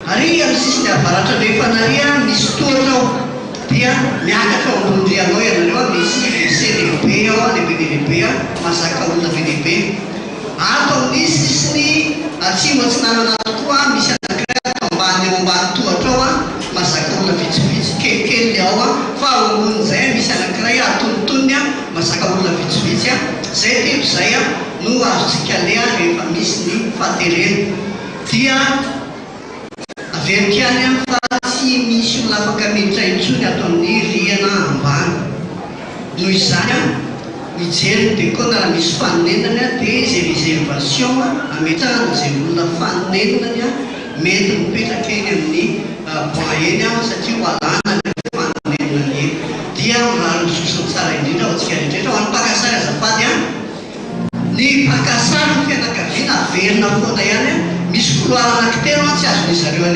Ary amin'ny sisiny avaratra andrefana ary misy tohatra ao, dia miakatra ao ambony rihana ao ianareo, misy WC lehibe ao, lehibe dia lehibe, mahazaka olona be dia be. Ato amin'ny sisiny atsimo atsinanana ato koa misy anankiray ato ambany eo ambany tohatra ao, mahazaka olona vitsivitsy, kelikely ilay ao, fa ao ambonin'izay misy anankiray antonontonony, mahazaka olona vitsivitsy. Izay telo izay no azontsika aleha rehefa misy ny fahaterena. Dia averiko ihany an fa tsy misy olona afaka miditra intsony ato amin'ny rihana ambany. Noho izany an, mijery ny dekona raha misy fanenany an, dia izay reservation ametrahana izay olona fanenany an, mety mipetraka eny amin'ny banc eny an, satria ho alana ny fanenany eny. Dia mirary ny soa sy ny tsara indrindra ho antsika rehetra rehetra. Ho an'ny mpaka sary azafady an. Ny mpaka sary ny fianakaviana averina foana ihany an, misy couloir anankitelo an tsy azon'izareo aleha.